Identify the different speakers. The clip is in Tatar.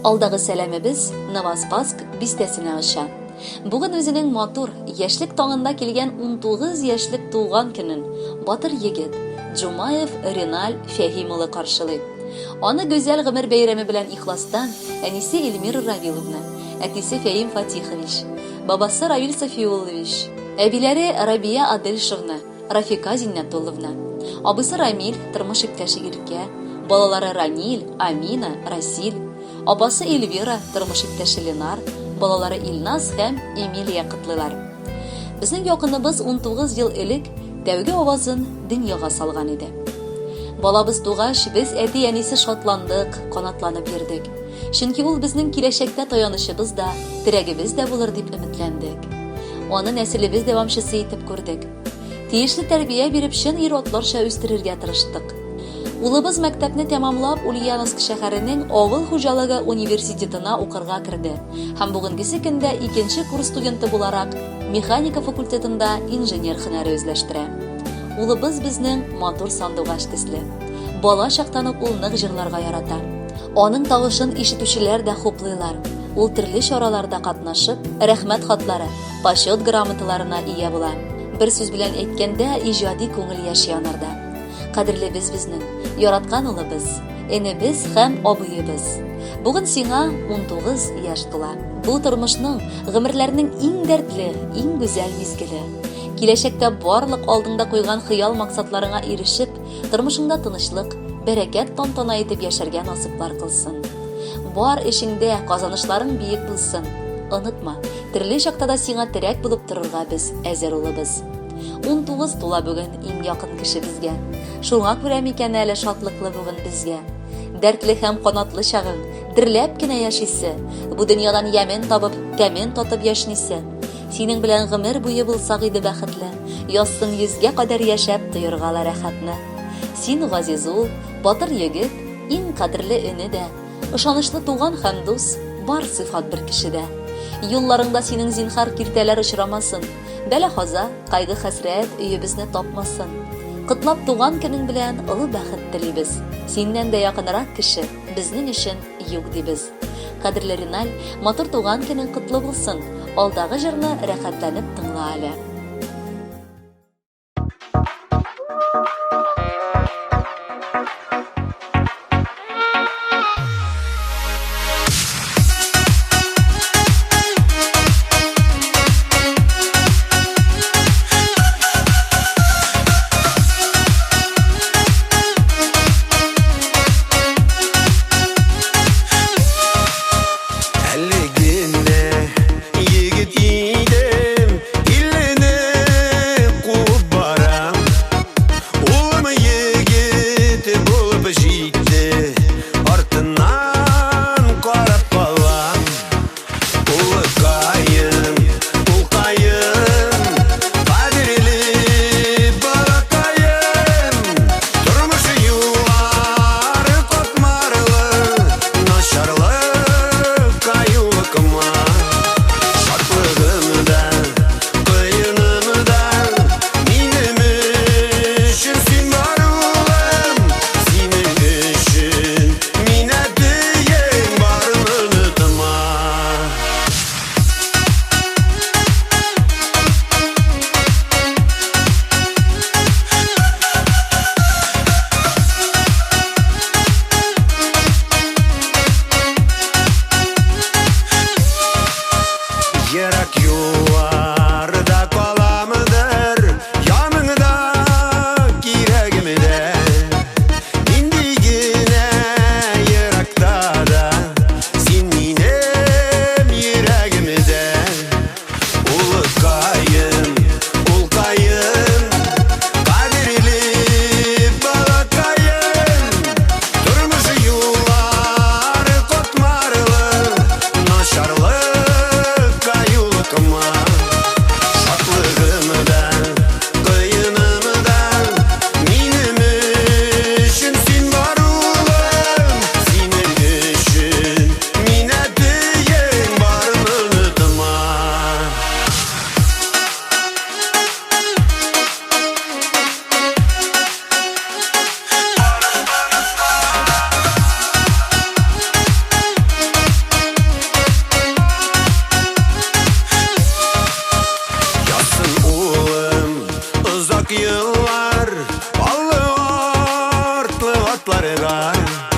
Speaker 1: Алдагы сәламебез Новоспасск бистәсенә оча. Бүген үзенең матур, яшьлек таңында килгән 19 яшьлек туган көнен батыр егет Джумаев Реналь Фәһим улы каршылый. Аны гүзәл гомер бәйрәме белән ихластан әнисе Эльмира Равиловна, әтисе Фәим Фатихович, бабасы Равил Сафиуллович, әбиләре Рабия Адельшевна, Рафика Зиннәтулловна, абыйсы Рамил, тормыш иптәше Иркә, балалары Раниль, Амина, Расиль, апасы Эльвира, тормыш иптәше Ленар, балалары Илназ һәм Эмилия котлыйлар. Безнең якыныбыз 19 ел элек тәүге авазын дөньяга салган иде. Балабыз тугач, без әти-әнисе шатландык, канатланып йөрдек. Чөнки ул безнең киләчәктә таянычыбыз да, терәгебез дә булыр дип өметләндек. Аны нәселебез дәвамчысы итеп күрдек. Тиешле тәрбия биреп, чын ир-атларча үстерергә тырыштык. Улыбыз мәктәпне тәмамлап, Ульяновск шәһәренең авыл хуҗалыгы университетына укырга керде һәм бүгенгесе көндә икенче курс студенты буларак механика факультетында инженер һөнәре үзләштерә. Улыбыз безнең матур сандугач төсле. Бала чактан ук ул нык җырларга ярата. Аның тавышын ишетүчеләр дә хуплыйлар. Ул төрле чараларда катнашып, рәхмәт хатлары, Почет грамоталарына ия була. Бер сүз белән әйткәндә, иҗади күңел яши анарда. Кадерлебез безнең, яраткан улыбыз, энебез һәм абыебыз. Бүген сиңа 19 яшь тула. Бу тормышның, гомерләрнең иң дәртле, иң гүзәл мизгеле. Киләчәктә барлык алдыңда куйган хыял-максатларыңа ирешеп, тормышыңда тынычлык, бәрәкәт тантана итеп яшәргә насыйплар кылсын. Бар эшеңдә казанышларың биек булсын. Онытма, төрле чакта да сиңа терәк булып торырга без әзер улыбыз. 19 тула бүген иң якын кешебезгә. Шуңа күрә микән әле шатлыклы бүген безгә. Дәртле һәм канатлы чагың, дөрләп кенә яшисе, бу дөньядан ямен табып, тәмен татып яшнисе. Синең белән гомер буе булсак иде бәхетле, язсын йөзгә кадәр яшәп тоерга ла рәхәтне. Син, газиз ул, батыр егет, иң кадерле эне дә, ышанычлы туган һәм дус, бар сыйфат бер кешедә. Юлларыңда синең зинһар киртәләр очрамасын, бәла-каза, кайгы-хәсрәт өебезне тапмасын. Котлап туган көнең белән олы бәхет телибез. Синнән дә якынрак кеше безнең өчен юк дибез. Кадерле Риналь, матур туган көнең котлы булсын! Алдагы җырны рәхәтләнеп тыңла әле.
Speaker 2: Әле генә егет идем, иллене. Ай.